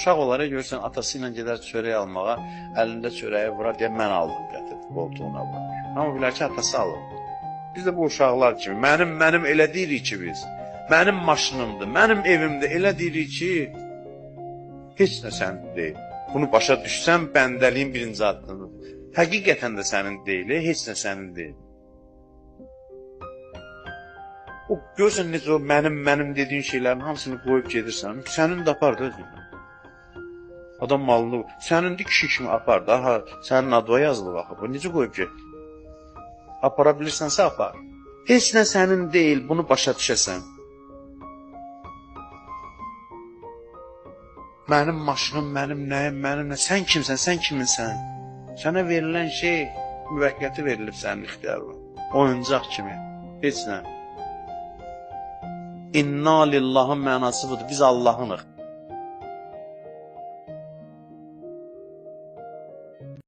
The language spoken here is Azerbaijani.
Uşaq olaraq görürsən, atası ilə gedər çörək almağa, əlində çörəyi vurar, deyə mən aldım, gətirdim, qoltuğuna vurar. Amma bilər ki, atası alır. Biz də bu uşaqlar kimi, mənim elə deyirik ki biz, mənim maşınımdır, mənim evimdir, elə deyirik ki, heç nə sənin deyil. Bunu başa düşsən, bəndəliyin birinci addımıdır. Həqiqətən də sənin deyil, heç nə sənin deyil. O, görürsən necə o mənim dediyin şeylərin hamısını qoyub gedirsən, sənin də apar da özünü. Adam malını, sənindir kişi kimi apar da, ha, sənin adıva yazılıb axı, bu necə qoyub ki? Apara bilirsənsə apar. Heç nə sənin deyil, bunu başa düşəsən. Mənim maşınım, mənim nəyim, mənim nə, sən kimsən, sən kiminsən? Sənə verilən şey müvəqqəti verilib sənin ixtiyarına. Oyuncaq kimi, heç nə. İnna lillahın mənası budur, biz Allahınıq.